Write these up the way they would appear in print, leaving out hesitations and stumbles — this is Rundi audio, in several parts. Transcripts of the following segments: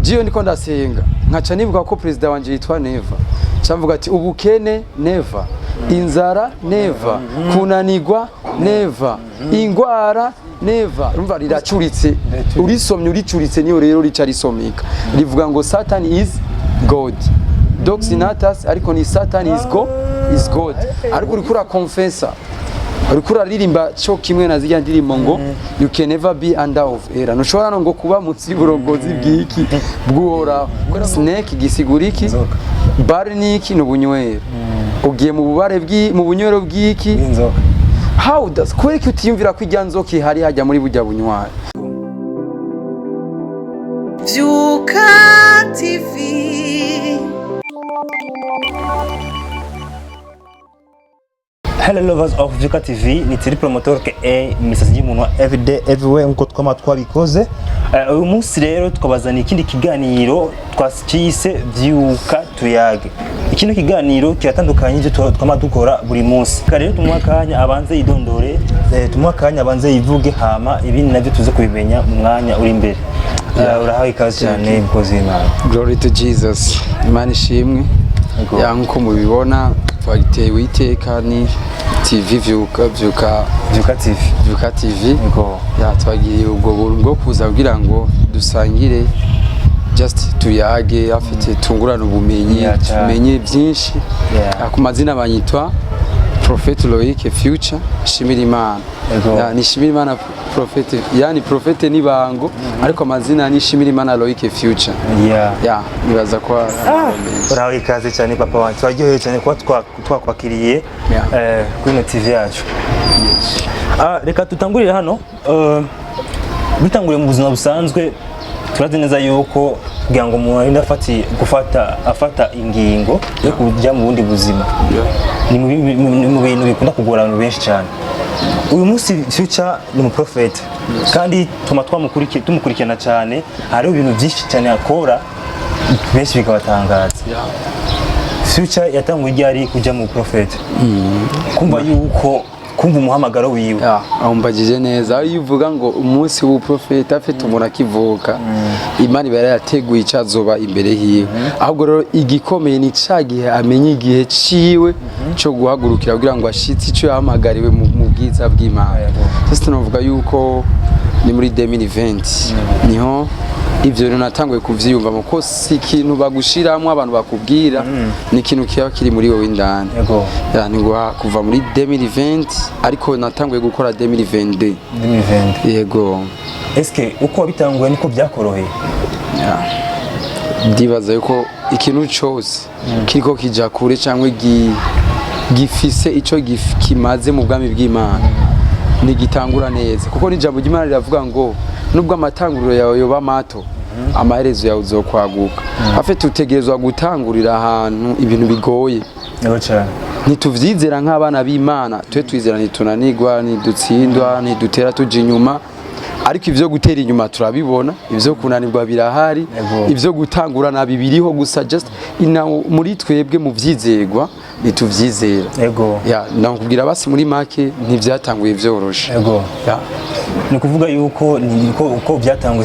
Jiyo ndiko ndasenga, nkaca nibuka ko perezida wanje yitwa Neva, mvuga ati: "Ubukene never, inzara never, kunanigwa never, ingwara never." Urumva riracuritse, urisomye uricuritse, niyo rero rica risomeka, rivuga ngo "Satan is God doxinatas", ariko ni "Satan is go is God", ariko uriko urakonfesa, uriko uraririmba cyo kimwe na zirya ndirimbo ngo "You can never be under of era", ntushobora no ngo kuba munsi y'uburongozi bw'iki? Bw'Uhoraho. Snake gisigura iki? Inzoka. Bar ni iki? Ni ubunywero. Ugiye mu bubare bw'i mu bunywero bw'iki? Bw'inzoka. How does, kubera iki utiyumvira ko irya nzoka ihari hajya muri burya bunywero? Vyuka TV. Hello lovers of Vyuka TV, ni Tiri Promotor ke imisatsi y'umuntu everyday everywhere, nkuko twama twabikoze. Uyu munsi rero twabazaniye ikindi kiganiro twakise Vyuka Tuyage. Ikindi kiganiro kiratandukanye n'ibyo twama dukora buri munsi. Reka rero tumuhe akanya abanze yidondore, tumuhe akanya abanze yivuge, hama ibindi navyo tuze kubimenya mu mwanya uri imbere. Urahawe ikaze cyane, mukozi w'Imana. Glory to Jesus, Imana ishimwe. Yego. Ya, nkuko mubibona, twagitewe iteka ni TV Vyuka, Vyuka. Vyuka TV. Vyuka TV. Yego. Ya, twagiriye ubwo buntu bwo kuza kugira ngo dusangire, just tuyage, afite tungurana ubumenyi, Yeah, cyane. tumenye byinshi. Yeah. Ku mazina banyitwa Prophet Loic Future Shimira Imana. Yego. Ya, ni Shimira Imana Prophet, yani Prophet ni bango, ariko amazina ni Shimira Imana Loic Future. Ya, nibaza ko ari menshi. Urahawe ikaze cyane, papa wanjye. Turaryohewe cyane kuba twakwakiriye kuri ino TV yacu. Reka tutangurire hano. Bitanguriye mu buzima busanzwe, turazi neza yuko kugira ngo umuntu arinde afati gufata afata ingingo yo kujya mu bundi buzima ni mu bintu bikunda kugora abantu benshi cyane. Uyu munsi Future ni umuprofete kandi tuma tumukurikirana cyane, hariho ibintu byinshi cyane akora, benshi bikabatangaza. Future yatanguye ryari kujya mu profete, kumva yuko kumva umuhamagaro wiwe? Ya, umbagije neza. Aho iyo uvuga ngo umunsi w'uprofeta, afite umuntu akivuka, Imana iba yarateguye icyo azoba imbere hiwe. Ahubwo rero igikomeye ni ca gihe amenya igihe ciwe cyo guhagurukira kugira ngo ashitse icyo yahamagariwe mu bwiza bw'Imana. Sasa tunavuga yuko ni muri 2020 niho ivyo bintu natanguye kuvyiyumvamo, ko si ikintu bagushiramwo, abantu bakubwira, ni ikintu kiba kiri muri wowe indani. Ya, ni kuva muri 2020, ariko natanguye gukora 2022. 2020? Yego. Eske uko wabitanguye niko byakoroheye? Ya. Ndibaza yuko ikintu cose kiriko kija kure cyangwa gifise ico kimaze mu bwami bw'Imana ntigitangura neza, kuko n'ijambo ry'Imana riravuga ngo nubwo amatanguriro yawe yoba mato, amaherezo yawe uzokwaguka. Afite utegerezwa gutangurira ahantu ibintu bigoye. Yego cyane. Ntituvyizera nk'abana b'Imana, twe twizera ntitunanirwa, ntidutsindwa, ntidutera tuja inyuma, ariko ivyo gutera inyuma turabibona, ivyo kunanirwa birahari, ivyo gutangura nabi biriho, gusa just ina muri twebwe mu vyizegwa ntituvyizera. Ya, ndakubwira basi muri make, ntivyatanguye vyoroshe. Ya. Ni ukuvuga yuko ni uko byatanguye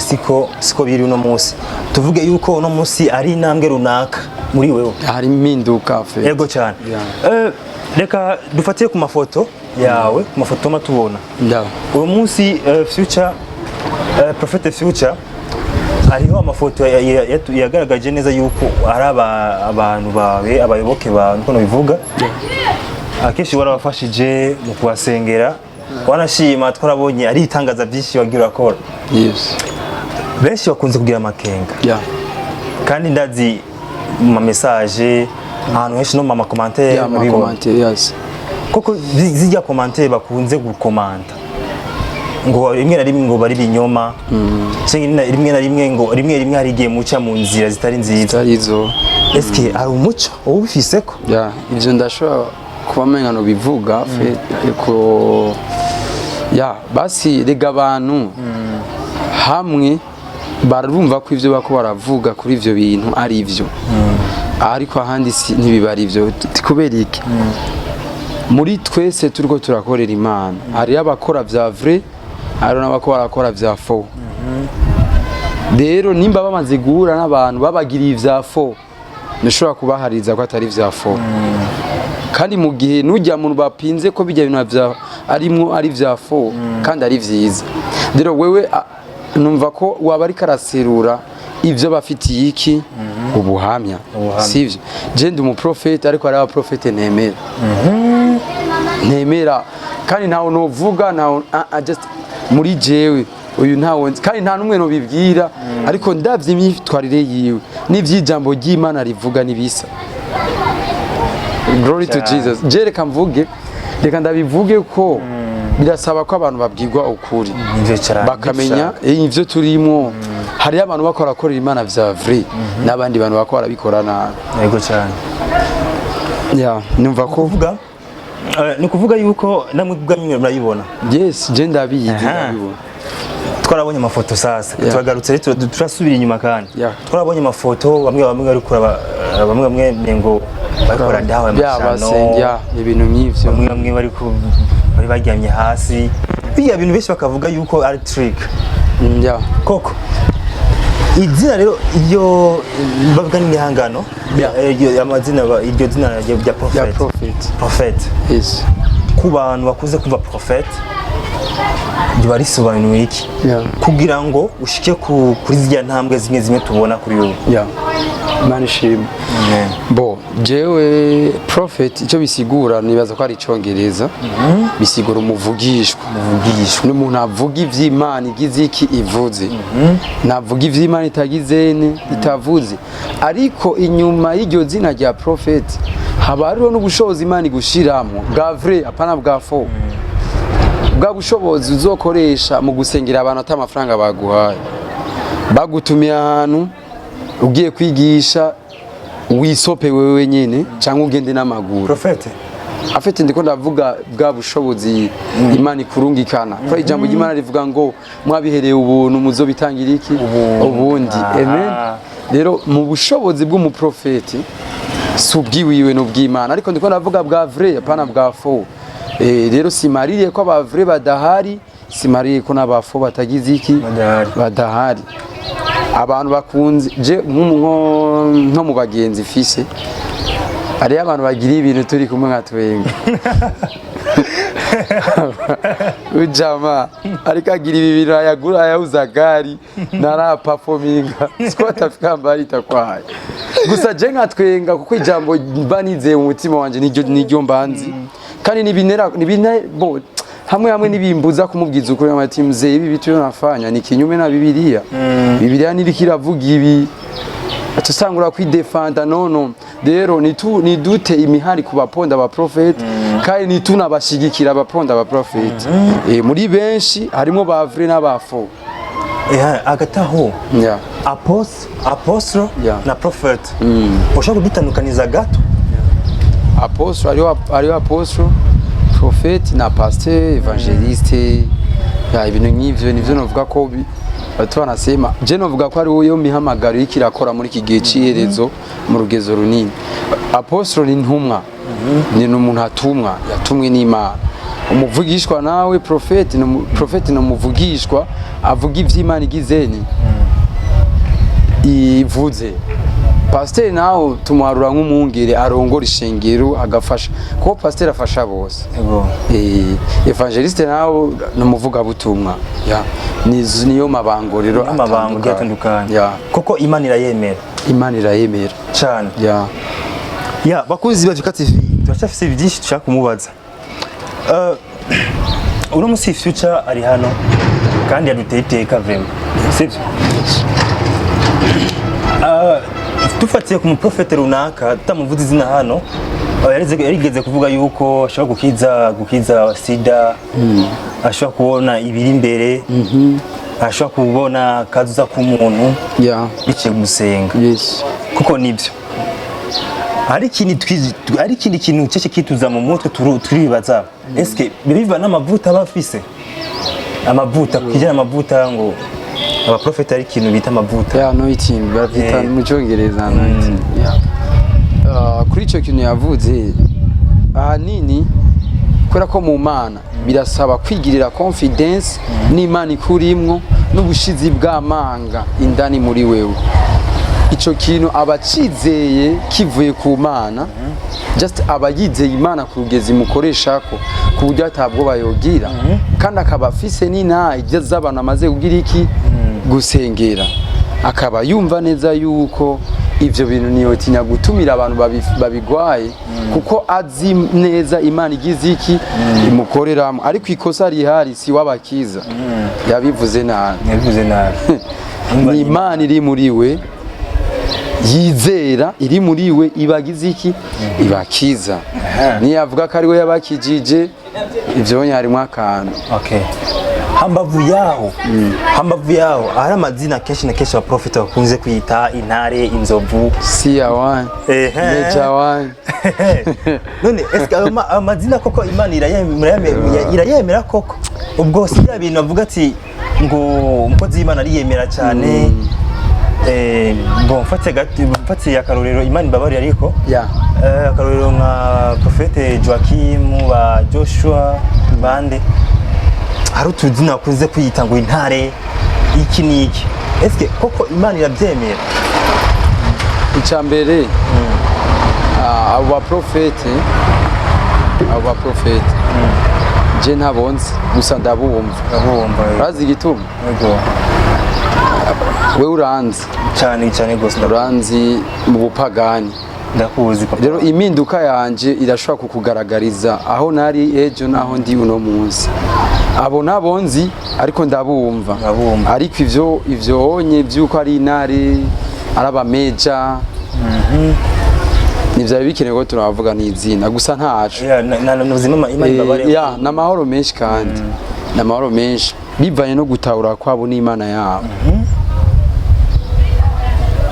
siko biri uno munsi. Tuvuge yuko uno munsi ari intambwe runaka muri wewe? Hari impinduka fe. Yego cyane. Reka dufatire ku mafoto yawe, ku mafoto tuma tubona uyu munsi. Future, Prophet Future, hariho amafoto yagaragaje neza yuko ari abantu bawe, abayoboke bawe, niko bivuga. Akenshi warabafashije mu kubasengera, wanashima twarabonye ari ibitangaza byinshi wagiye urakora. Benshi bakunze kugira amakenga kandi ndazi mu ma message ahantu henshi no mu ma commentaire babibona. Ma commentaire, yes. Koko zirya commentaire bakunze gukomanta ngo rimwe na rimwe ngo bari binyoma, cyangwa rimwe na rimwe ngo rimwe rimwe hari igihe muca mu nzira zitari nziza. Arizo. Eske hari umuco wowe ubifise ko? Ya, ivyo ndashobora kuba menga no bivuga fe ko ya basi rega abantu hamwe barumva ko ivyo bako baravuga kuri ivyo bintu ari ivyo, ariko ahandi si ntibiba ari ivyo. Kubera iki? Muri twese turiko turakorera Imana, hariyo abakora vya vrai, hariho n'abako barakora vya faux. Rero nimba bamaze guhura n'abantu babagiriye ivya faux, ntushobora kubahariza ko atari ivya faux. Kandi mu gihe nujya muntu bapinze ko bijya bintu vya arimwo ari vya faux kandi ari vyiza, rero wewe numva ko waba ariko araserura ivyo bafitiye iki ubuhamya. Ubuhamya. Sivyo? Je ndi umuprofete, ariko hari abaprofete ntemera, ntemera, kandi ntawe novuga, ntawe just muri jewe uyu ntawe nzi, kandi nta n'umwe nobibwira, ariko ndavye imyitwarire yiwe n'ivy'ijambo ry'Imana rivuga nibisa. Glory to Cyane. Jesus. Je reka mvuge, reka ndabivuge ko birasaba ko abantu babwirwa ukuri, Nivyo cyane. bakamenya ivyo turimwo. Hariyo abantu bakora bakorera Imana vya vrai n'abandi bantu bakora barabikora nabi. Yego cyane. Ya, numva ko Kuvuga ni ukuvuga yuko namwe ubwanyu murayibona. Yes, je ndabizi. Aha. Ndabibona. Twarabonye amafoto sasa. Turagarutse rero, turasubira inyuma kandi. Twarabonye amafoto, bamwe bamwe bari kuraba, bamwe bamwe mengo bariko baradaha amashano. Byabasengya ibintu nk'ivyo. Bamwe bamwe bari baryamye hasi, biriya bintu benshi bakavuga yuko ari trick. Ya. Koko izina rero iyo bavuga n'imihangano, iryo amazina iryo zina rya ya prophet. Prophet. Prophet. Yes. Ku bantu bakuze kumva prophet riba risobanuye iki kugira ngo ushike kuri ziriya ntambwe zimwe zimwe tubona kuri ubu? Ya, Imana ishimwe. Bo jewe prophet icyo bisigura, nibaza ko ari icongereza, bisigura umuvugishwa. Muvugishwa. Ni umuntu avuga ivy'Imana igize iki ivuze, navuga ivy'Imana itagize ne itavuze. Ariko inyuma y'iryo zina rya prophet haba hariho n'ubushobozi Imana igushiramo bwa vrai, apana bwa faux, bwa bushobozi uzokoresha mu gusengera abantu ata amafaranga baguhaye, bagutumiye ahantu ugiye kwigisha, wisope wewe nyene cyangwa ugende n'amaguru. Prophet. Afite, ndiko ndavuga bwa bushobozi Imana ikurungikana, kuko ijambo ry'Imana rivuga ngo mwabihereye ubuntu, muzobitangira iki? Ubundi. Amen. Rero mu bushobozi bw'umuprofeti si ubwiwiwe n'ubw'Imana, ariko ndiko ndavuga bwa vrai, apana bwa faux. Rero simaririye ko aba vrai badahari, simaririye ko n'aba faux batagize iki? Badahari. Badahari. Abantu bakunze je nko mu bagenzi fise, hariyo abantu bagira ibintu turi kumwe nka twenga ujama, ariko agira ibi bintu ayagura ayauza gari nara performinga siko atafika mbali itakwaye. Gusa je nka twenga kuko ijambo mba nizeye mu mutima wanje niryo mbanzi, kandi nibinera nibine bo hamwe hamwe nibimbuza kumubwiza ukuri amati: "Mzee, ibi bitu nafanya ni kinyume na Bibiliya. Bibiliya niriko iravuga ibi." Atusangura kwidefanda nono. Rero nidute imihari ku baponda abaprofeti, kandi nitunabashigikira abaponda abaprofeti. Muri benshi harimo ba vrai n'aba faux. Hagati aho, apostle na prophet, ushobora kudutandukaniza gato? Apostle, hariho apostle, prophète na pasteur, évangéliste, ya, ibintu nk'ivyo nivyo novuga ko batu banasema. Je novuga ko ari yo mihamagaro iriko irakora muri iki gihe c'iherezo mu rugezo runini. Apostle ni intumwa, ni umuntu atumwa, yatumwe n'Imana. Umuvugishwa nawe, prophète ni prophète ni umuvugishwa avuga ivy'Imana igizeni ivuze. Pasiteri nawe tumuharura nk'umwungere arongora ishengero, agafasha, kuko pasiteri afasha bose. Évangéliste nawe ni umuvugabutumwa. Ya, niyo mabango rero. Niyo mabango agiye atandukanye. Ya. Koko Imana irayemera? Imana irayemera. Cyane. Ya. Ya, bakunzi ba Vyuka TV, turacyafise byinshi dushaka kumubaza. Uno musi Future ari hano kandi yaduteye iteka vraiment, sibyo? Dufatiye ku muprofete runaka tutamuvuze izina hano, yarigeze kuvuga yuko ashobora gukiza sida, ashobora kubona ibiri imbere, ashobora kubona kazuza k'umuntu biciye gusenga. Kuko nibyo, hari ikindi kintu cece kituza mu mutwe, turibaza: eske biva n'amavuta aba afise, amavuta kijana, amavuta ngo abaprofeti hari ikintu bita amavuta? Ya, anointing bavyita mu cyongereza anointing. Yeah. Kuri icyo kintu yavuze, ahanini kubera ko mu Mana birasaba kwigirira confidence n'Imana ikurimwo. n'ubushizi bw'amanga indani muri wewe. Ico kintu aba acizeye kivuye ku Mana, just aba yizeye Imana ku rugezi imukoreshako, ku buryo atabwoba yogira, kandi akaba afise n'intahe z'abantu amaze kugira iki, gusengera, akaba yumva neza yuko ivyo bintu niyotinya gutumira abantu babigwaye, kuko azi neza Imana igize iki, imukoreramo. Ariko ikosa rihari si wabakiza, yabivuze nabi. Yabivuze nabi. Ni Imana iri muri we yizera, iri muri we ibagize iki, ibakiza. Niyavuga ko ari we yabakijije, ivyo harimo akantu. Okay. Hambavu yaho hari amazina kenshi na kenshi abaprofeti bakunze kwita intare, inzovu. Siya wani. Meja wani. None eske ayo mazina koko Imana irayemera koko? Ubwo si bya bintu bavuga ati ngo umukozi w'Imana ariyemera cyane. Bon, mfatiye akarorero, Imana imbabarire, ariko akarorero nka Prophète Joachim, ba Joshua bande, hari utuzina bakunze kwiyita ngo intare, iki n'iki. Eske koko Imana irabyemera? Icya mbere, abo baprofete je ntabonzi, gusa ndabumva. Urabumva? Urazi igituma? Yego. Wewe uranzi. Cyane cyane rwose. Uranzi mu bupagani. Ndakuzi, papa. Rero impinduka yanje irashobora kukugaragariza aho nari ejo n'aho ndi uno munsi. Abo ntabonzi, ariko ndabumva. Ndabumva. Ariko ivyo onye vy'uko ari intare, ari abameja, ntivyari bikenewe ko turabavuga n'izina, gusa ntaco. Yeah, na ubuzima Imana ibabarire. Ya, ni amahoro menshi, kandi ni amahoro menshi bivanye no gutahura kwabo n'Imana yabo.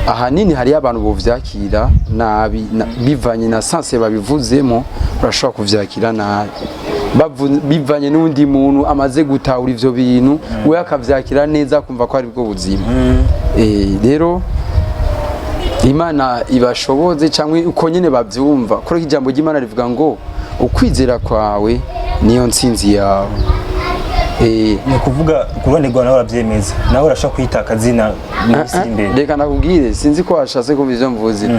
Ahanini hariyo abantu bovyakira nabi, bivanye na sens babivuzemo, urashobora kuvyakira nabi. Bivanye n'undi muntu amaze gutahura ivyo bintu, we akavyakira neza, akumva ko ari bwo buzima. Rero Imana ibashoboze cyangwa uko nyine bavyumva, kuko ijambo ry'Imana rivuga ngo ukwizera kwawe niyo ntsinzi yawe. Ni ukuvuga ku ruhande rwawe nawe urabyemeza, nawe urashobora kwita akazina mu minsi iri imbere? Reka nakubwire, sinzi ko washatse kumva ivyo mvuze.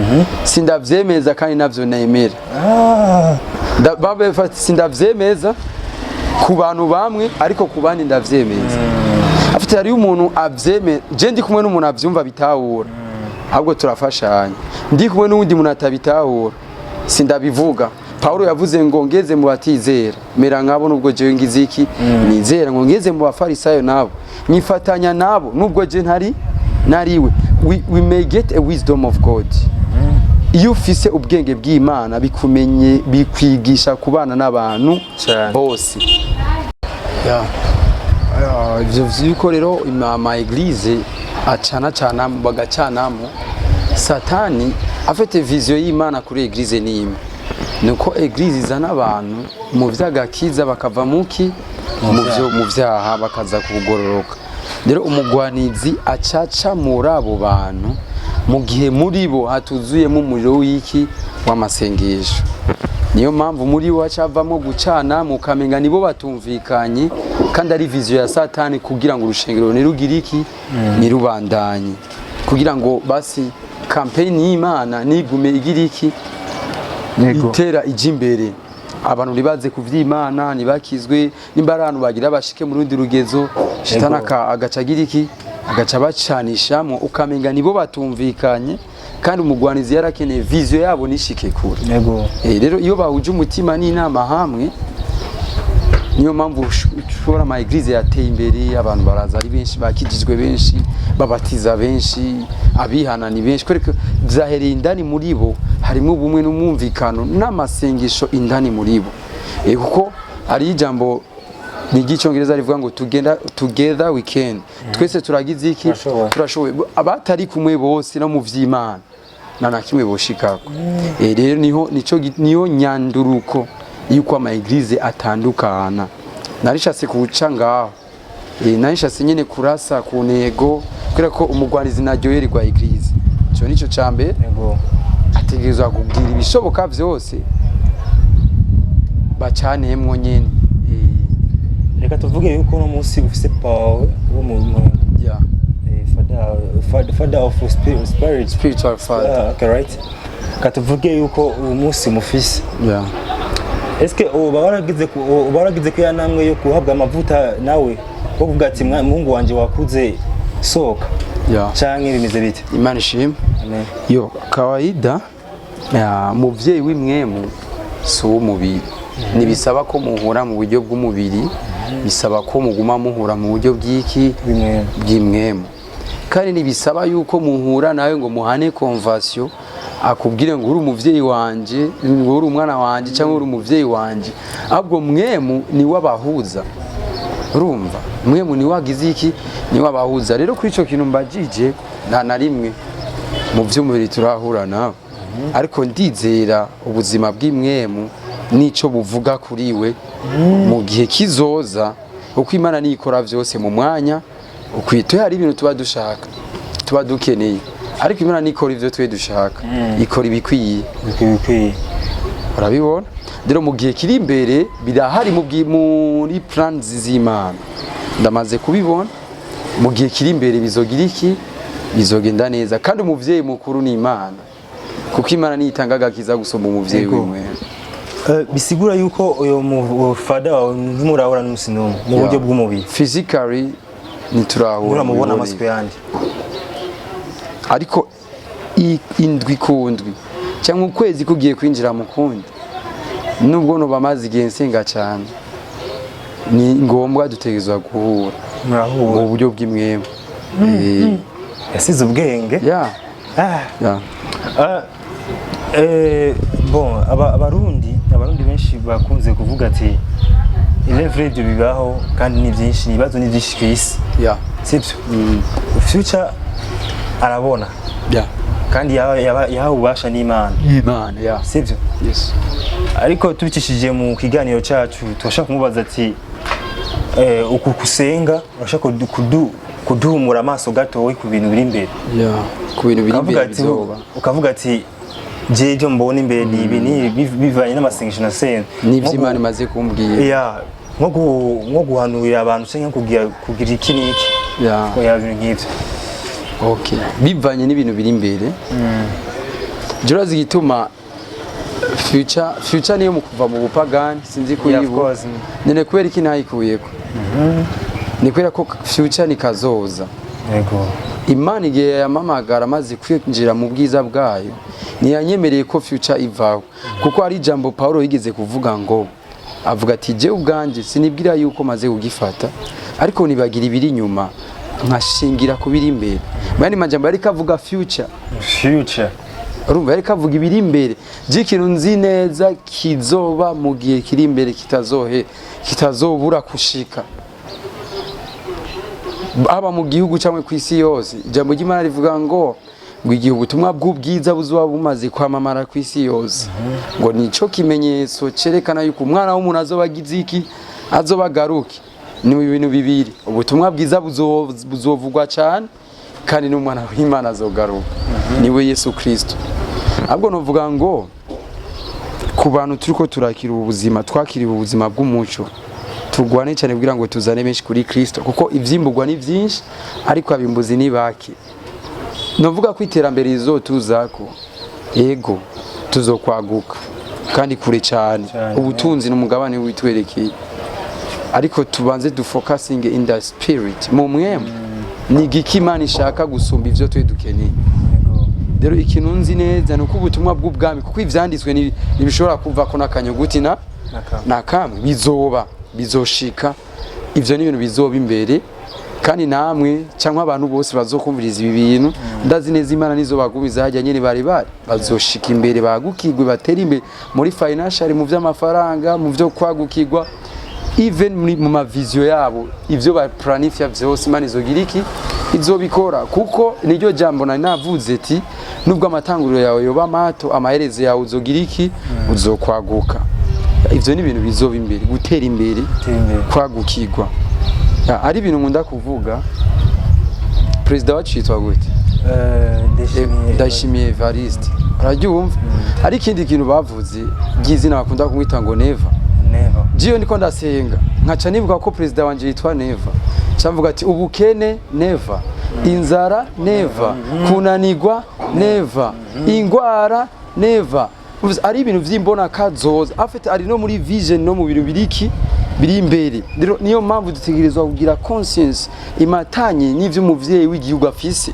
Sindavyemeza kandi navyo nemera. Sindavyemeza ku bantu bamwe, ariko ku bandi ndavyemeza. Afite hariyo umuntu avyemera, je ndi kumwe n'umuntu avyumva bitahura, ahubwo turafashanya. Ndi kumwe n'uwundi muntu atabitahura, sindabivuga. Paulo yavuze ngo ngeze mu batizera mera nkabo, nubwo jewe ngize iki, nizera. Ngo ngeze mu bafarisayo nabo nyifatanya nabo, nubwo je ntari nariwe. We may get a wisdom of God. Iyo ufise ubwenge bw'Imana, bikumenye, bikwigisha kubana n'abantu bose. Ya. Ivyo vyuko rero ama église acana canamo, bagacanamo, Satani afite vision y'Imana kuri église ni imwe, nuko église izana abantu mu vy'agakiza, bakava muki, mu vyo mu vyaha, bakaza kugororoka. Rero umugwanizi acaca muri abo bantu mu gihe muri bo hatuzuyemo umuriro w'iki, w'amasengesho. Niyo mpamvu muri bo hacavamo gucana, mukamenga nibo batumvikanye, kandi ari vision ya Satani kugira ngo urushengero ntirugire iki, ntirubandanye, kugira ngo basi campaign y'Imana nigume igira iki, itera ijya imbere, abantu ntibaze ku vy'Imana, ntibakizwe. Nimba ari abantu bagira bashike mu rundi rugezo, shitani agaca agira iki, agaca bacanishamo, ukamenga nibo batumvikanye, kandi umugwanizi yarakeneye vision yabo nishike kure. Rero iyo bahuje umutima n'inama hamwe, niyo mpamvu ushobora ama église yateye imbere, abantu baraza ari benshi, bakijijwe benshi, babatiza benshi, abihana ni benshi, kubera ko vyahereye indani muri bo, harimo ubumwe n'umwumvikano n'amasengesho indani muri bo. Kuko hari ijambo ni ry'icyongereza rivuga ngo together we can, twese turagize iki? Turashoboye. Turashoboye. Abatari kumwe bose no mu vy'Imana na kimwe boshikako. Rero niho nico niyo nyanduruko yuko ama église atandukana. Narishatse kuwuca ngaho. Narishatse nyene kurasa ku ntego, kubera ko umugwanizi naryoherwa église, ico nico ca mbere. Ategerezwa kugira ibishoboka vyose bacaniyemwo nyene. Reka tuvuge yuko uno munsi ufise papa wawe wo mu Yeah. Father of spirit. Spiritual father. Ah, okay, right, katuvuge yuko uyu munsi mufise. Eske uba waragize ku ya ntambwe yo guhabwa amavuta nawe wo kuvuga ati: "Muhungu wanje wakuze, sohoka"? Yeah. Canke bimeze bite? Imana ishimwe. Amen. Yo, kawaida ya muvyeyi w'impwemu si uw'umubiri. Ntibisaba ko muhura mu buryo bw'umubiri, bisaba ko muguma muhura mu buryo bw'iki? Bw'impwemu. Bw'impwemu. Kandi ntibisaba yuko muhura nawe ngo muhane conversation, akubwire ngo uri umuvyeyi wanje, ngo uri umwana wanje, cyangwa uri umuvyeyi wanje. Ahubwo mpwemu niwe abahuza. Urumva, mpwemu niwe agize iki? Niwe abahuza. Rero kuri ico kintu mbajije, nta na rimwe mu by'umubiri turahura nawe, ariko ndizera ubuzima bw'impwemu n'ico buvuga kuri we mu gihe kizoza, uko Imana niyikora byose mu mwanya ukwiye. Hari ibintu tuba dushaka, tuba dukeneye, ariko Imana nikora ivyo twe dushaka, ikora ibikwiye. Bikwiye. Urabibona rero, mu gihe kiri imbere birahari muri plans z'Imana. Ndamaze kubibona, mu gihe kiri imbere bizogira iki? Bizogenda neza. Kandi umuvyeyi mukuru ni Imana, kuko Imana niyo itanga agakiza gusumba umuvyeyi wiwe. Bisigura yuko uyo father wawe ntimurahura n'umusi n'umwe mu buryo bw'umubiri? Physically ntiturahura. Muramubona mubiboneye. Amasiko yandi. Ariko indwi ku ndwi cyangwa ukwezi kugiye kwinjira mu kundi, nubwo noba maze igihe nsenga cyane, ni ngombwa, dutegerezwa guhura Murahura. mu buryo bw'impwemu. Yasize ubwenge. Ya. Ah. Ya. Ah, bon, abarundi benshi bakunze kuvuga ati irevure ibyo bibaho kandi ni byinshi, ibibazo ni byinshi ku isi, sibyo? Future arabona kandi yahawe ububasha n'Imana. Imana, ya. Sibyo? Yes. Ariko tubicishije mu kiganiro cyacu, turashaka kumubaza ati uku kusenga urashaka kuduhumura amaso gatoya ku bintu biri imbere. Ya, ku bintu biri ukavuga imbere ati bizoba. Ukavuga ati je ibyo mbona imbere ni ibi ni ibi, bivanye n'amasengesho nasenze. N'ivyo Imana imaze kumbwira. Ya, nko guhanurira abantu cyangwa kugira iki n'iki. Ko ya bintu nk'ibyo. Okay, bivanye n'ibintu biri imbere, je urazi igituma future niyo mu kuva mu bupagani, sinzi Yeah, of kuyibu course. None kubera iki ntayikuyeko? Ni kubera ko future ni kazoza. Imana igihe yamamagara amaze kwinjira mu bwiza bwayo, ntiyanyemereye ko future ivaho, kuko hari ijambo Paulo yigeze kuvuga ngo, avuga ati: "Je ubwanjye sinibwira yuko maze kugifata, ariko nibagira ibiri inyuma nkashingira ku biri imbere." Mu yandi majambo yariko avuga future. Future. Urumva, yariko avuga ibiri imbere. Je ikintu nzi neza kizoba mu gihe kiri imbere, kitazohe kitazobura kushika, haba mu gihugu cyangwa ku isi yose, ijambo ry'Imana rivuga ngo igihe ubutumwa bw'ubwiza buzoba bumaze kwamamara ku isi yose, ngo nico kimenyetso cerekana yuko umwana w'umuntu azoba agize iki? Azoba agaruke. Ni ibintu bibiri: ubutumwa bwiza buzovugwa cyane, kandi n'umwana w'Imana azogaruka, niwe Yesu Kristo. Ahubwo novuga ngo ku bantu turiko turakira ubu buzima, twakiriye ubuzima bw'umuco, turwane cyane kugira ngo tuzane benshi kuri Kristo, kuko ivyimburwa ni byinshi ariko abimbuzi ni bake. Novuga ko iterambere rizotuzako, yego, tuzokwaguka kandi kure cyane. Cyane. Ubutunzi n'umugabane witwerekeye, ariko tubanze dufocusinge in the spirit, mu mpwemu, ni igiki Imana ishaka gusumba ivyo twe dukeneye. Rero ikintu nzi neza ni uko ubutumwa bw'ubwami, kuko ivyanditswe ntibishobora kuvako n'akanyuguti na Nakamwe. na kamwe, bizoba, bizoshika. Ivyo ni ibintu bizoba imbere, kandi namwe cyangwa abantu bose bazokumviriza ibi bintu, ndazi neza Imana nizo bagumiza hajya nyene bari bazoshika imbere, bagukirwe, batera imbere muri financial, mu vy'amafaranga, mu vyo kwagukirwa, even mu mavision yabo, ivyo baplanifya vyose, Imana izogira iki? Izobikora. Kuko niryo jambo nari navuze ati nubwo amatanguriro yawe yoba mato, amaherezo yawe uzogira iki? Uzokwaguka. Ivyo ni ibintu bizoba imbere: gutera imbere, Gutera imbere. kwagukirwa. Ya, ari ibintu nkunda kuvuga. Perezida wacu yitwa gute? Ndayishimiye. Ndayishimiye Evariste, uraryumva? Hari ikindi kintu bavuze ry'izina bakunda kumwita ngo Neva. Never. Jiyo ndiko ndasenga nkaca nibuka ko perezida wanje yitwa Neva. Cavuga ati ubukene never, inzara never, kunanigwa never, ingwara never. Uvuze, ari ibintu vy'imbona kazoza afite, ari no muri vision, no mu bintu biriki biri imbere. Rero niyo mpamvu dutegerezwa kugira conscience imatanye n'ivyo umuvyeyi w'igihugu afise.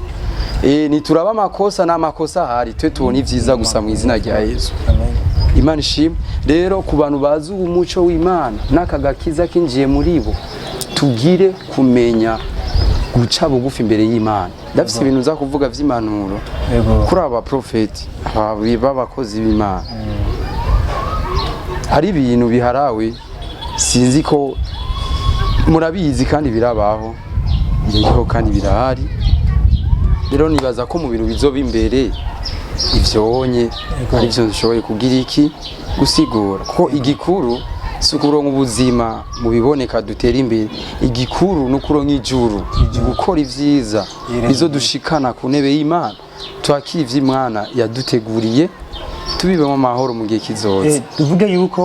Nituraba amakosa n'amakosa ahari, twe tubona ivyiza gusa mu izina rya Yesu. Amen. Imana ishimwe. Rero ku bantu bazi umuco w'Imana n'aka gakiza kinjiye muri bo, tugire kumenya guca bugufi imbere y'Imana. Ndafise ibintu nza kuvuga vy'impanuro kuri aba profeti, aba b'abakozi b'Imana. Hari ibintu biharawe, sinzi ko murabizi, kandi birabaho, biriho kandi birahari. Rero nibaza ko mu bintu bizoba imbere ivyonye ari byo nshoboye kugira iki gusigura, kuko igikuru si ukuronka ubuzima mu biboneka dutera imbere, igikuru ni ukuronka ijuru, gukora ivyiza bizodushikana ku ntebe y'Imana, twakira ivy'Imana yaduteguriye, tubibemo amahoro mu gihe kizoza. Tuvuge yuko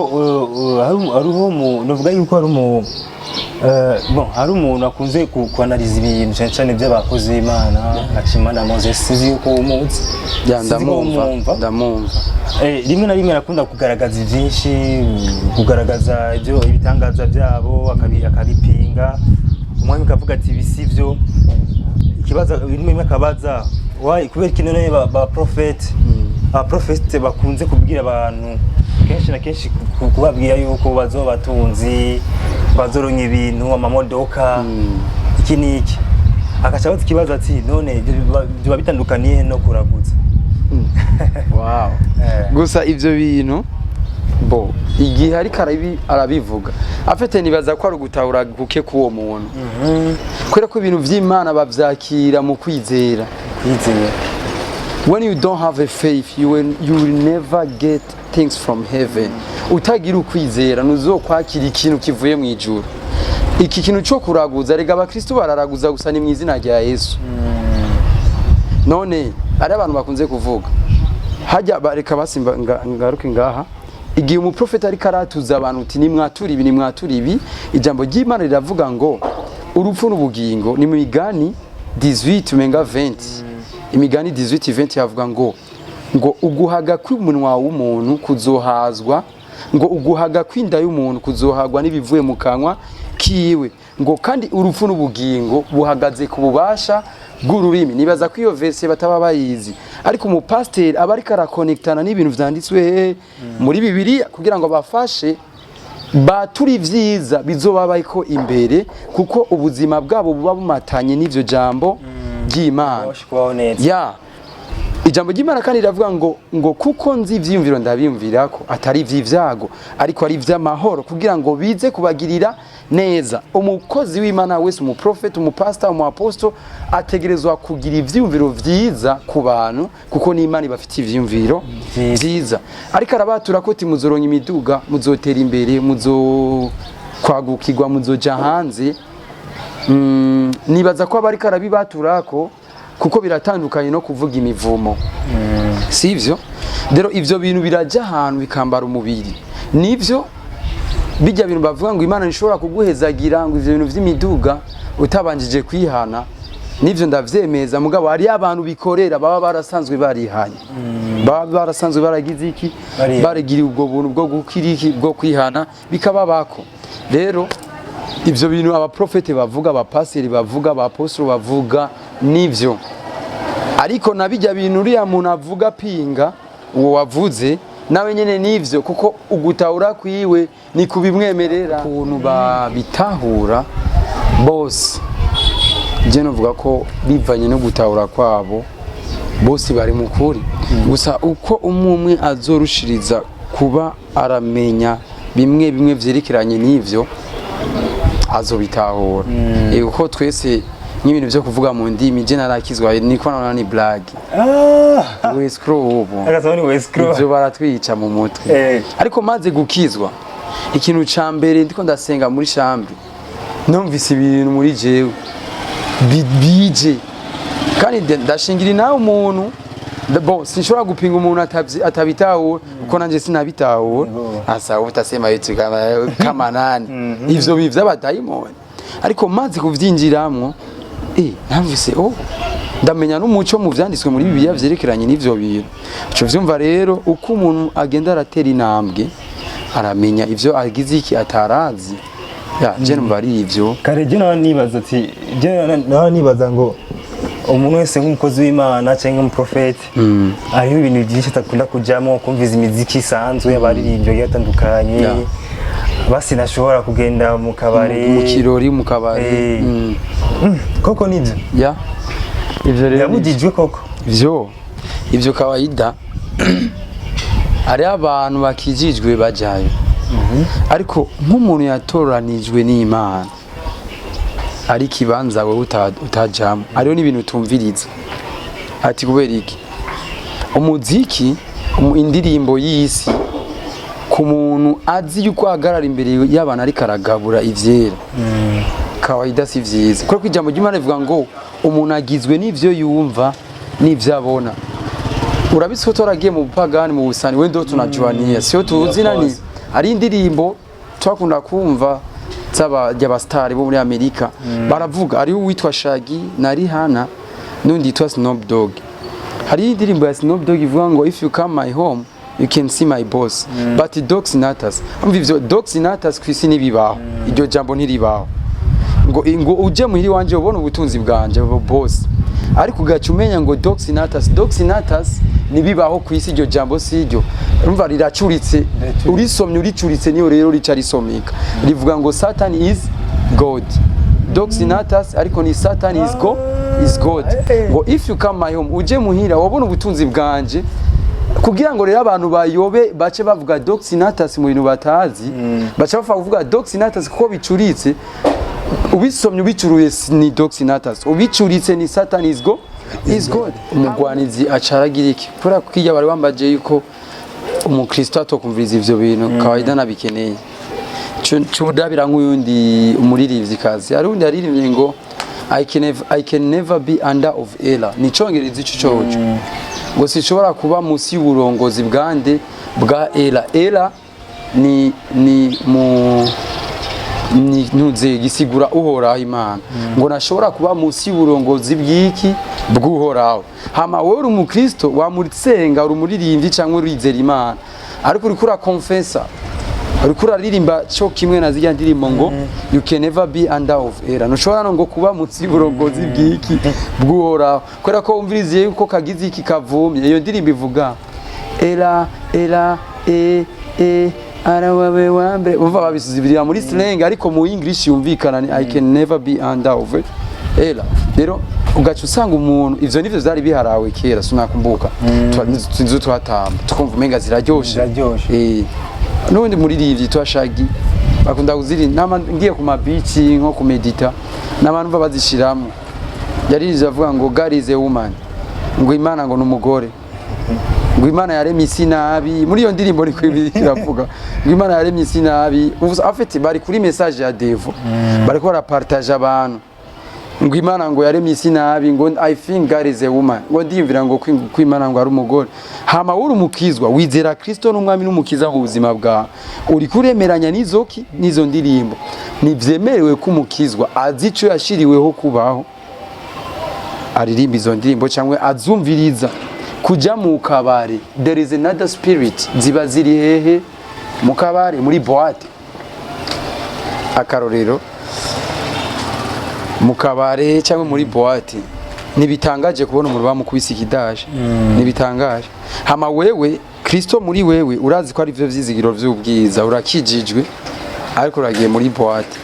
hariho novuga yuko hari umu bon, hari umuntu akunze kuanaliza ibintu cyane cyane by'abakozi b'Imana nka Chimamanda Moses, sinzi yuko umuzi. Ya. Sinzi ko Ndamwumva. umwumva. Ndamwumva. Rimwe na rimwe arakunda kugaragaza byinshi, kugaragaza ibyo ibitangaza byabo, akabipinga. Umwami akavuga ati ibi si byo. Ikibazo rimwe rimwe akabaza why, kubera iki none ba prophet, aba prophet bakunze kubwira abantu kenshi na kenshi kubabwira yuko bazoba batunzi, bazoronka ibintu, amamodoka, iki n'iki. Agaca abaza ikibazo ati none ibyo biba bitandukaniye no kuraguza? Wow. Gusa ivyo bintu bo igihe ariko arabivuga afite, nibaza ko ari ugutahura guke k'uwo muntu, kubera ko ibintu vy'Imana bavyakira mu kwizera. Kwizera. When you don't have a faith, you will never get things from heaven. Utagira ukwizera ntuzokwakira ikintu kivuye mu ijuru. Iki kintu cyo kuraguza, rega abakristo bararaguza gusa ni mu izina rya Yesu. None ari abantu bakunze kuvuga hajya bareka basimba ngaruke ngaha. Igihe umuprofeti ariko aratuza abantu uti nimwatura ibi, nimwatura ibi, ijambo ry'Imana riravuga ngo urupfu n'ubugingo ni mu Migani 18 umenga 20, Imigani 18 20, havuga ngo uguhaga kw'umunwa w'umuntu kuzohazwa, ngo uguhaga kw'inda y'umuntu kuzohagwa n'ibivuye mu kanwa kiwe, ngo kandi urupfu n'ubugingo buhagaze ku bubasha bw'ururimi. Nibaza ko iyo verse bataba bayizi, ariko umupasiteri aba ariko arakonektana n'ibintu vyanditswe hehe? Muri Bibiliya, kugira ngo bafashe batura ivyiza bizobabayiko imbere, kuko ubuzima bwabo buba bumatanye n'ivyo jambo ry'Imana. Babashe kubaho neza. Ya, ijambo ry'Imana kandi riravuga ngo kuko nzi ivyiyumviro ndabiyumvira ko atari ivy'ivyago ariko ari ivy'amahoro, kugira ngo bize kubagirira neza. Umukozi w'Imana wese, umuprofeti, umupasita, umuaposto, ategerezwa kugira ivyiyumviro vyiza ku bantu, kuko n'Imana ibafitiye ivyiyumviro Vyiza. vyiza. Ariko arabatura ko muzoronka imiduga, muzotera imbere, muzokwagukirwa, muzoja hanze. Nibaza ko aba ariko arabibaturako, kuko biratandukanye no kuvuga imivumo, sivyo? Rero ivyo bintu biraja ahantu bikambara umubiri. Nivyo bijya bintu bavuga ngo Imana ntishobora kuguhezagira, ngo ivyo bintu vy'imiduga utabanjije kwihana. Nivyo ndavyemeza, mugabo hari abantu bikorera baba barasanzwe barihanye, baba barasanzwe baragize iki? Barihanye. Barigiriye ubwo buntu bwo gukira iki, bwo kwihana, bikaba bako. Rero ivyo bintu abaprofete bavuga, abapasiteri bavuga, abapostolo bavuga, nivyo, ariko na bijya bintu uriya muntu avuga pinga uwo wavuze nawe nyene nivyo, kuko ugutahura kwiwe ni kubimwemerera ukuntu babitahura bose. Je novuga ko bivanye no gutahura kwabo bose bari mu kuri, gusa uko umwe umwe azorushiriza kuba aramenya bimwe bimwe vyerekeranye n'ivyo azobitahura. Kuko twese nk'ibintu vyo kuvuga mu ndimi, je narakizwa niko nabona ni blague. Escroc ubu. Agasaba ni escroc. Ivyo baratwica mu mutwe. Ariko maze gukizwa, ikintu ca mbere ndiko ndasenga muri chambre, numvise ibintu muri jewe bije, kandi ndashingira nawe umuntu. Bon, sinshobora gupinga umuntu atabitahura, kuko nanje sinabitahura. Yego. Asa utasema vitu kama nani, ivyo bivi vy'abadayimoni. Ariko maze kuvyinjiramwo, namvise, oh, ndamenya n'umuco mu vyanditswe muri Bibiliya vyerekeranye n'ivyo bintu. Ico vyumva rero, uko umuntu agenda aratera intambwe, aramenya ivyo agize iki atarazi. Ya, je numva ari ivyo. Kare je nawe nibaza ati, je nawe nibaza ngo umuntu wese nk'umukozi w'Imana cyangwa umuprofeti, hariho ibintu byinshi atakunda kujyamo, kumviza imiziki isanzwe y'abaririmbyi bagiye batandukanye. Basi nashobora kugenda mu kabari, mu kirori, mu kabari. Koko nibyo? Ya, ivyo rero Birabujijwe koko? Ivyo kawaida hariho abantu bakijijwe bajayo, ariko nk'umuntu yatoranijwe n'Imana, ari ikibanza wewe utajamwo, hariho n'ibintu utumviriza. Ati kubera iki? Umuziki, indirimbo y'isi, ku muntu azi yuko ahagarara imbere y'abantu ariko aragabura ivyera, kawaida si vyiza, kubera ko ijambo ry'Imana rivuga ngo umuntu agizwe n'ivyo yumva n'ivyo abona. Urabitse ko twaragiye mu bupagani, mu busani, we ndo tunajuania sio tuzi nani. Ari indirimbo twakunda kumva z'abastari bo muri Amerika, baravuga ari uwitwa Shaggy na Rihanna n'undi yitwa Snoop Dogg. Hari indirimbo ya Snoop Dogg ivuga ngo "If you come my home, you can see my boss, but dogs natas." Umva, ivyo dogs natas kwisi nibibaho, iryo jambo ntiribaho. Ngo uje muhiri wanje ubone ubutunzi bwanje boss, ariko ugaca umenya ngo dogs natas, dogs natas nibibaho kwisi, iryo jambo siryo. Urumva riracuritse, urisomye uricuritse, niyo rero rica risomeka, rivuga ngo "Satan is God." Dogs natas, ariko ni "Satan is go is God." Ngo "If you come my home", uje muhira wabona ubutunzi bwanje. Kugira ngo rero abantu bayobe, bace bavuga dogs natas mu bintu batazi, bace bapfa kuvuga dogs natas kuko bicuritse. Ubisomye ubicuruye ni dogs natas, ubicuritse ni "Satan is go is God". Umugwanizi acaragira iki? Kubera ko iyo bari bambaje yuko umukristo atokumviriza ivyo bintu, kawaida nabikeneye. Cudabira nk'uyundi umuririmvyikazi, hari undi yaririmbye ngo "I can never be under of error". Ni icongereza ico coco, ngo sinshobora kuba munsi y'uburongozi bwande? Bwa error. Error ni mu ni ntuze gisigura Uhoraho Imana, ngo nashobora kuba munsi y'uburongozi bw'iki? Bw'Uhoraho. Hama wowe uri umukristo, wamutsenga, uri umuririmbyi cyangwa urizera Imana, ariko uriko urakonfesa, uriko uraririmba cyo kimwe na zirya ndirimbo ngo "You can never be under of error", ntushobora no ngo kuba munsi y'uburongozi bw'iki? Bw'Uhoraho. Kubera ko wumviriziye yuko kagize iki? Kavumye. Iyo ndirimbo ivuga era era e e arawabe wambe. Umva, babisuzibirira muri slang, ariko mu English yumvikana ni "I can never be under of error". Rero ugaca usanga umuntu, ivyo nivyo vyari biharawe kera, sinakumbuka, mm. Twatamba tukumva umenga ziraryoshe. Ziraryoshe. N'ubundi muririmbyi yitwa Shaggy bakunda kuzirinda. Nama ngiye ku mabici nko kumedita, n'abantu baba bazishiramo. Yaririmbye avuga ngo "God is a woman", ngo Imana ngo ni umugore, ngo Imana yaremye isi nabi. Muri iyo ndirimbo niko iravuga ngo Imana yaremye isi nabi. Afite bari kuri message ya devil, bariko barapartage abantu ngo Imana ngo yaremye isi nabi, ngo "I think God is a woman", ngo ndiyumvira ngo ko Imana ngo ari umugore. Hama uri umukizwa, wizera Kristo n'umwami n'umukiza mu buzima bwawe, uri kuremeranya n'izoki n'izo ndirimbo. Ntivyemerewe ko umukizwa azi ico yashiriweho kubaho aririmba izo ndirimbo cyangwa azumviriza. Kujya mu kabari, there is another spirit ziba ziri hehe? Mu kabari, muri boîte. Akarorero, mu kabare cyangwa muri boîte, ntibitangaje kubona umuntu bamukubise ikidaje, ntibitangaje. Hama wewe, Kristo muri wewe, urazi ko ari byo vyizigiro vy'ubwiza, urakijijwe, ariko uragiye muri boîte.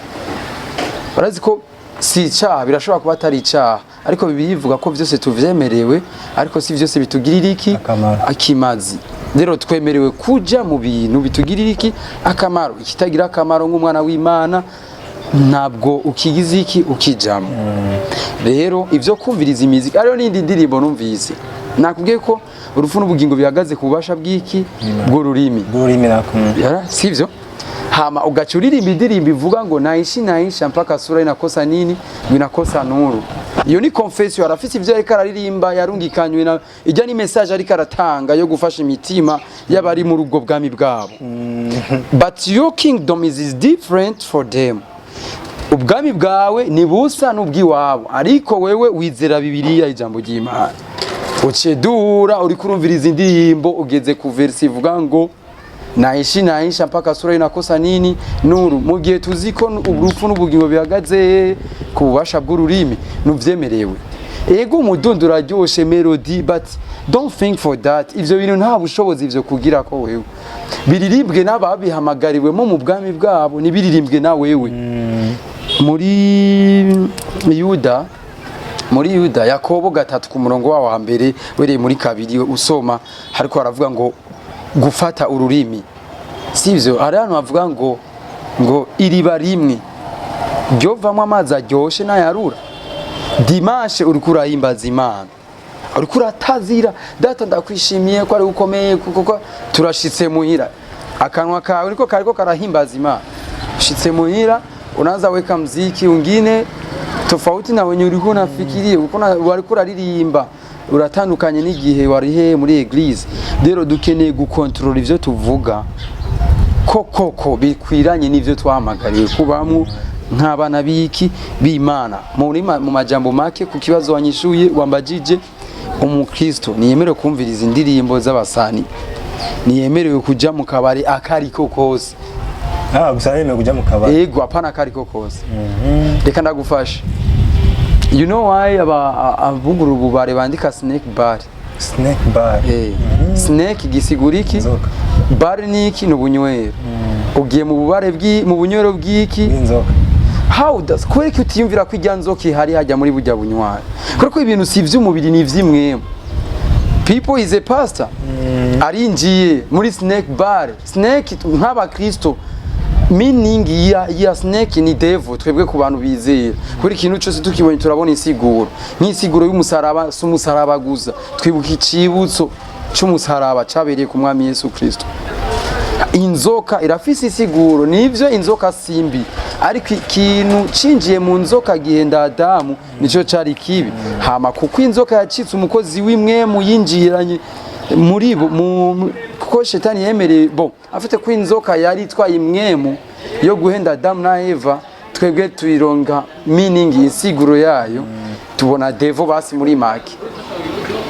Urazi ko si icyaha, birashobora kuba atari icyaha, ariko Bibiliya ivuga ko byose tuvyemerewe, ariko si byose bitugirira iki? Akamaro. Akimazi. Rero twemerewe kuja mu bintu bitugirira iki? Akamaro. Ikitagira akamaro nk'umwana w'Imana ntabwo ukigize iki? Ukijamo. Rero ivyo kumviriza imiziki, ariyo n'indi ndirimbo numvise, nakubwiye ko urupfu n'ubugingo bihagaze ku bubasha bw'iki? Bw'ururimi. Bw'ururimi nako. Yara, sivyo? Hama ugaca uririmba indirimbo ivuga ngo naishi naisha mpaka sura inakosa nini? Ngo inakosa nuru. Iyo ni confession, arafise ivyo ariko araririmba yarungikanywe na ijya, ni message ariko aratanga yo gufasha imitima y'abari muri ubwo bwami bwabo. But your kingdom is different for them. Ubwami bwawe ni busa n'ubw'iwabo, ariko wewe wizera Bibiliya, ijambo ry'Imana. Uciye duhura, uriko urumviriza indirimbo, ugeze ku verse ivuga ngo "naishi naisha mpaka sura inakosa nini nuru", mu gihe tuzi ko urupfu n'ubugingo bihagaze ku bubasha bw'ururimi. Nuvyemerewe. Ego, umudundo uraryoshe, melody, but don't think for that. Ivyo bintu nta bushobozi ivyo kugira ko wewe biririmbwe n'ababihamagariwemo mu bwami bwabo, ntibiririmbwe na wewe. Muri Yuda, Yakobo 3, ku murongo wawo wa mbere wereye muri kabiri usoma, hariko haravuga ngo gufata ururimi, sivyo? Hari hano havuga ngo iriba rimwe ryovamwo amazi aryoshe n'ayarura. Dimanche uriko urahimbaza Imana, uriko uratazira: "Data, ndakwishimiye ko ari ukomeye." Kuko turashitse muhira, akanwa kawe niko kariko karahimbaza Imana. Ushitse muhira, unaanza weka mziki ungine tofauti na wenye ulikuwa unafikiria, ulikuwa wariko uraririmba, uratandukanye n'igihe wari he muri église. Rero dukeneye gukontorora ivyo tuvuga, ko koko bikwiranye n'ivyo twahamagariwe kubamwo nk'abana b'iki b'Imana. Mu majambo make, ku kibazo wanyishuye, wambajije, umukristo ntiyemerewe kumviriza indirimbo z'abasani, ntiyemerewe kuja mu kabari akariko kose. Ah, gusa yemewe kuja mu kabari? Ego, apana akariko kose. Reka ndagufasha. You know why aba abugura ububare bandika "snake bar"? Snake bar? Eh, snake gisigura iki? Inzoka. Bar ni iki? Ni ubunywero. Ugiye mu bubare bwi mu bunywero bw'iki? Bw'inzoka. How does, kubera ko utiyumvira ko ijya nzoka ihari hajya muri bujya bunywero? Kubera ko ibintu si ivy'umubiri, ni ivy'imwemu. People is a pastor, arinjiye muri snake bar. Snake, nk'abakristo, meaning ya snake ni devil. Twebwe ku bantu bizera, kuri ikintu cyose tukibonye turabona insiguro, nk'insiguro y'umusaraba. Si umusaraba gusa, twibuka icibutso c'umusaraba cabereye ku Mwami Yesu Kristo. Inzoka irafise isiguro, nivyo, inzoka simbi, ariko ikintu cinjiye mu nzoka gihenda Adamu nico cari kibi. Hama kuko inzoka yacitse umukozi w'imwemu yinjiranye muri bo kuko shetani yemereye bo afite ko inzoka yari itwaye imwemu yo guhenda Adamu na Eva, twebwe tuyironga meaning, insiguro yayo, tubona devil. Basi muri make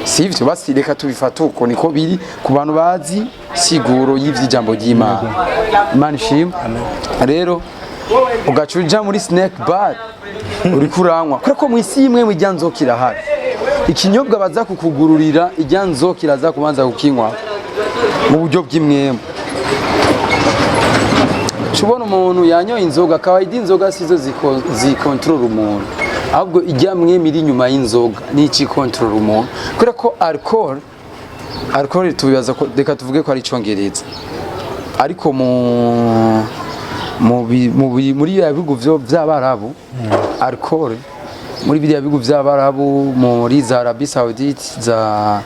sivyo? Basi reka tubifate uko niko biri ku bantu bazi siguro y'ivy'ijambo ry'Imana. Imana ishimwe. Rero ugaca uja muri snake bar, uriko uranywa, kubera ko mw'isi imwe ijya nzoka irahari. Ikinyobwa baza kukugururira, ijya nzoka iraza kubanza kukinywa mu buryo bw'imwemu. Ubona umuntu yanyoye inzoga, kawaida inzoga sizo zikontorora umuntu, ahubwo ijya mwemu iri inyuma y'inzoga ni ikontorora umuntu. Kubera ko alcohol tubibaza ko, reka tuvuge ko ari icongereza, ariko mu mu bi- mu bi- muri biriya bihugu vy'Abarabu, alcohol muri biriya bihugu vy'Abarabu, muri za Arabie Saoudite, za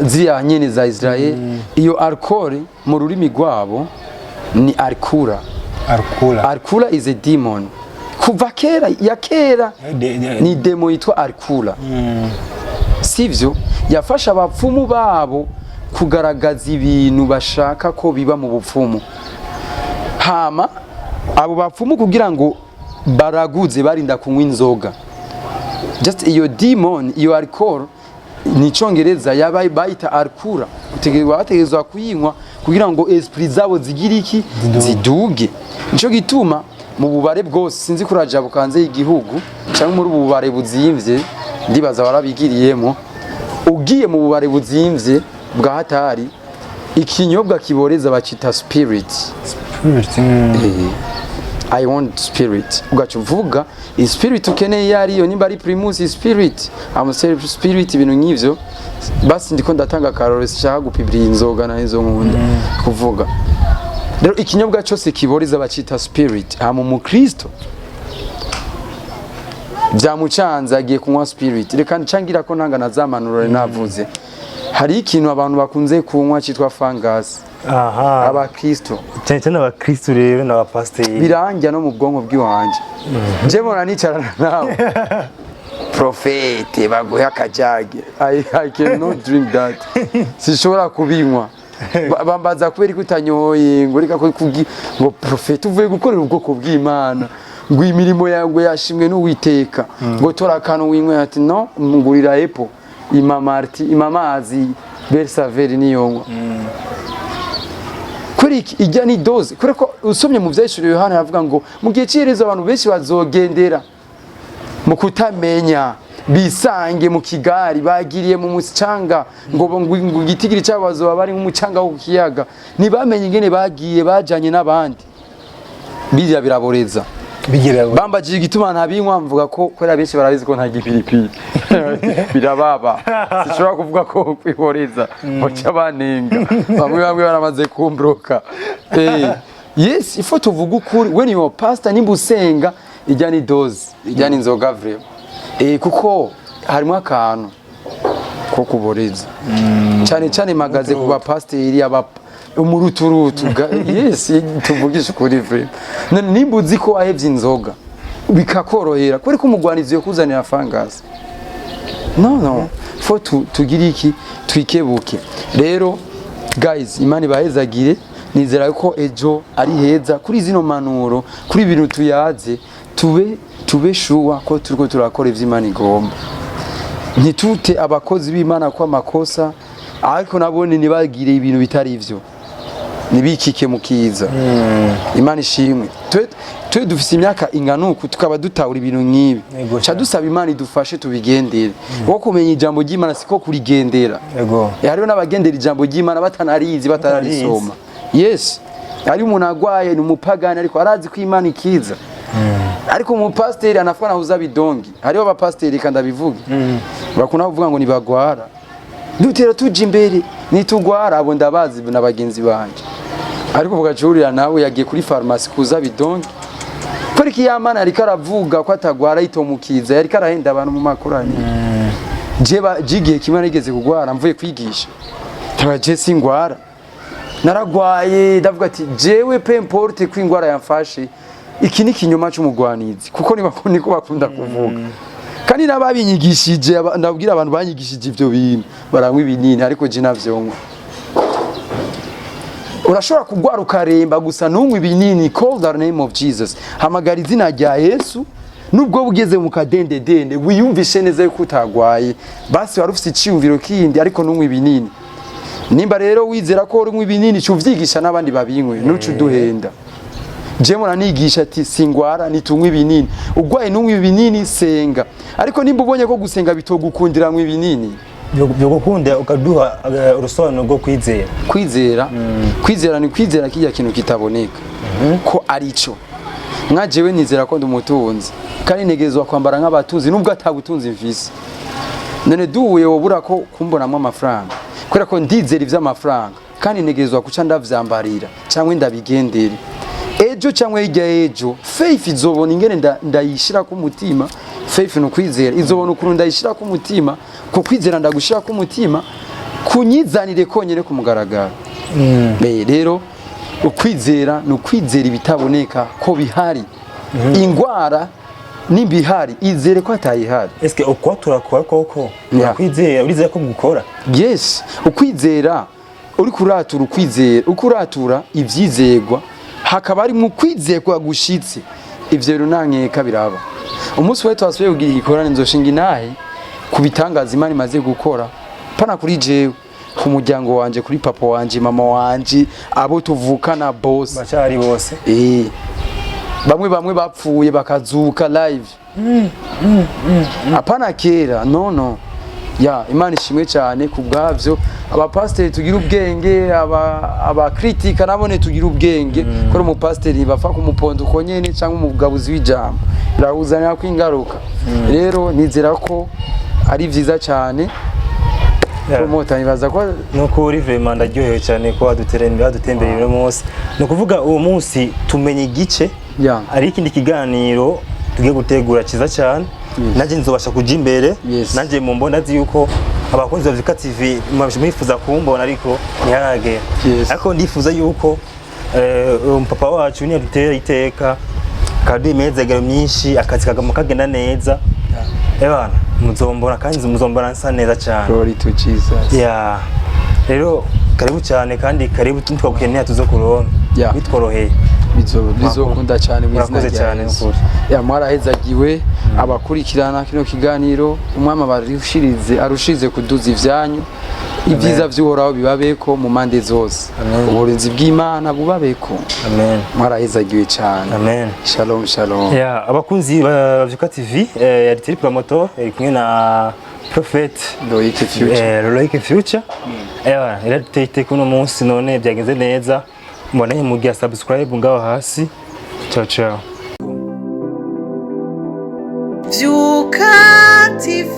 ziriya nyene za Israel, iyo alcohol mu rurimi rwabo ni alkura. Alkula. Alkura is a demon kuva kera ya kera. Ni démon yitwa alkura, sivyo? Yafasha abapfumu babo kugaragaza ibintu bashaka ko biba mu bupfumu. Hama abo bapfumu kugira ngo baraguze barinda kunywa inzoga. Just iyo demon, iyo alcohol ni icongereza, yaba bayita alkura. Bategerezwa kuyinywa kugira ngo esprit zabo zigire iki? Ziduge. Nico gituma mu bubare bwose, sinzi kuraja bukanze y'igihugu cyangwa muri ubu bubare buzimvye, ndibaza warabigiriyemo, ugiye mu bubare buzimvye bwa hatari, ikinyobwa kiboreza bacita spirit. Spirit. I want spirit. Ugaca uvuga spirit ukeneye iyo ariyo, nimba ari Primus spirit, Amstel spirit, ibintu nk'ivyo. Basi ndiko ndatanga akarorero, sinshaka gupibira inzoga na izo nkunda kuvuga. Rero ikinyobwa cyose kiboreza bacita spirit. Hama umukristo byamucanze, agiye kunywa spirit. Reka ncangira ko ntanga na za manuro navuze. Hari ikintu abantu bakunze kunywa cyitwa fungus. Abakristo. Cyane cyane abakristu rero n'abapasiteri. Birangira no mu bwonko bw'iwanje. Nje mbona nicarana nawe, profete, baguhe akajage. I cannot drink that, sinshobora kubinywa. Bambaza kubera ko utanyoye, ngo reka ngo profete uvuye gukorera ubwoko bw'Imana. Ngo imirimo yawe yashimwe n'Uwiteka, ngo tora akantu winywe. Ati no ngurira epo imamarti imamazi bersaveri niyonywa. Kuri iki ijya ni dose, kubera ko usomye mu Vyahishuriwe Yohana aravuga ngo mu gihe cy'iherezo abantu benshi bazogendera mu kutamenya, bisange mu kigari bagiriye mu mucanga, ngo igitigiri cyabo bazoba bari nk'umucanga wo ku kiyaga, ntibamenye ingene bagiye bajanye n'abandi. Birya biraboreza. Bigira. Bambajije igituma ntabinywa, mvuga ko kubera benshi barabizi ko nta gipiripiri, birababa, sinshobora kuvuga ko kwiboreza baca banenga. Bamwe bamwe baramaze kumbroka. Yes, ifo tuvuga ukuri. When you are pastor, nimba usenga, ijya ni dose, ijya ni inzoga vraiment, kuko harimo akantu ko kuboreza cyane cyane. Magaze ku bapasiteri aba umuruturutu yes, tuvugisha ukuri vraiment. None nimba uzi ko wahevye inzoga bikakorohera, kubera ko umugwanizi yo kuzanira fangasi, no fo tugire iki, twikebuke. Rero guys, Imana ibahezagire. Nizera ko ejo ari heza kuri zino manuro, kuri ibintu tuyaze, tube sure ko turiko turakora ivyo Imana igomba. Ntitute abakozi b'Imana ko amakosa, ariko nabone ntibagire ibintu bitari ivyo, ntibikike mu kiza. Imana ishimwe, twe dufise imyaka ingana uku, tukaba dutahura ibintu nk'ibi. Yego ca cyane. Dusaba Imana idufashe tubigendere, kuko kumenya ijambo ry'Imana siko kurigendera. Hariho n'abagendera ijambo ry'Imana batanarizi, batararisoma. Yes, hari umuntu agwaye, ni umupagani, ariko arazi ko Imana ikiza. Ariko umupasiteri anafana huza bidongi. Hariho abapasiteri, kandi abivuge, bakunda kuvuga ngo ntibagwara, dutera tuja imbere nitugwara. Abo ndabazi na bagenzi banje, ariko bugacurira nawe yagiye kuri farumasi kuza bidongi. Kubera iki? Yamana yariko aravuga ko atagwara itomukiza, yariko arahenda abantu mu makoraniro. Je igihe kimwe narigeze kugwara mvuye kwigisha, ndaba je singwara, naragwaye. Ndavuga ati jewe peu importe ko ingwara yamfashe, iki ni kinyoma c'umugwanizi, kuko niko bakunda kuvuga. Kandi n'ababinyigishije, ndabwira abantu banyigishije ivyo bintu, baranywa ibinini, ariko je navyonywa. Urashobora kugwara ukaremba gusa ntunywe ibinini. Call the name of Jesus, hamagara izina rya Yesu. Nubwo bugeze mu kadendedende, wiyumvishe neza yuko utagwaye, basi wari ufise iciyumviro kindi, ariko ntunywe ibinini. Nimba rero wizera ko unywa ibinini, ca uvyigisha n'abandi babinywe, nuca uduhenda. Je muranigisha ati singwara, nitunywa ibinini. Ugwaye ntunywe ibinini, senga. Ariko nimba ubonye ko gusenga bitogukundira, nywa ibinini. Byogukunda ukaduha urusobanuro rwo kwizera. Kwizera, kwizera ni kwizera kijya kintu kitaboneka ko ari cyo. Nka jewe nizera ko ndi umutunzi, kandi ntegerezwa kwambara nk'abatunzi nubwo atabutunzi mfise. None duhuye wobura ko kumbonamo amafaranga, kubera ko ndizera ivy'amafaranga, kandi ntegerezwa kuca ndavyambarira cyangwa ndabigendere. Ejo cyangwa hirya y'ejo, faith izobona ingene ndayishira ku mutima. Faith ni ukwizera, izobona ukuntu ndayishira ku mutima, ku kwizera ndagushira ku mutima kunyizanire konyene ku mugaragaro. Rero ukwizera ni ukwizera ibitaboneka ko bihari. Ingwara nimba ihari, izere ko atayihari. Eske uko turakora koko? Yeah. Urakwizera, urizera ko gukora? Yes, ukwizera, uri kuratura ukwizera, uko uratura ivyizegwa, hakaba ari mu kwizerwa gushitse, ivyo bintu nta nkeka biraba. Umunsi we twasubiye kugira igikorane, nzoshinga inahe ku bitangaza Imana imaze gukora, pana kuri jewe, ku muryango wanje, kuri papa wanje, mama wanje, abo tuvukana bose. Bacari bose. Bamwe bamwe bapfuye bakazuka live, apana kera, no ya. Imana ishimwe cyane ku bwavyo. Abapasiteri tugira ubwenge, abakritika nabone tugira ubwenge, ko umupasiteri bapfa kumuponda uko nyene, cyangwa umugabuzi w'ijambo, birawuzanira ko ingaruka. Rero nizera ko ari vyiza cyane. Promota, nibaza ko Nuko uri vraiment ndaryohewe cyane ko wadutembereye uno munsi. Ni ukuvuga uwo munsi tumenye igice, hari ikindi kiganiro tugiye gutegura cyiza cyane, nanjye nzobasha kuja imbere. Nanjye mu mbona azi yuko abakunzi ba Vyuka TV mwifuza kumbona, ariko ntiharagera. Ariko ndifuza yuko umupapa wacu niyo dutera iteka, akaduha imyizegero myinshi, akazi kaguma kagenda neza, ebana muzombona kandi muzombona nsa neza cyane. Glory to Jesus. Ya, rero karibu cyane, kandi karibu twagukeneye tuzo kuronka bitworoheye. Bizokunda cyane mu izina Murakoze rya cyane, Yesu. nukuri. Ya, mwarahezagiwe abakurikirana kino kiganiro. Umwami abarushirize, arushirize kuduza ivyanyu. Ibyiza vy'Uhoraho bibabeko mu mpande zose. Amen. Uburinzi bw'Imana bubabeko. Amen. Mwarahezagiwe cyane. Amen. Shalom, shalom. Yeah, abakunzi ba Vyuka TV, yari Thierry Promotor, iri kumwe na Prophet Loic Future. Loic Future. Yaraduteye iteka uno munsi, none byagenze neza. Mbonanye mugihe subscribe ngaho hasi. Ciao ciao. Vyuka TV.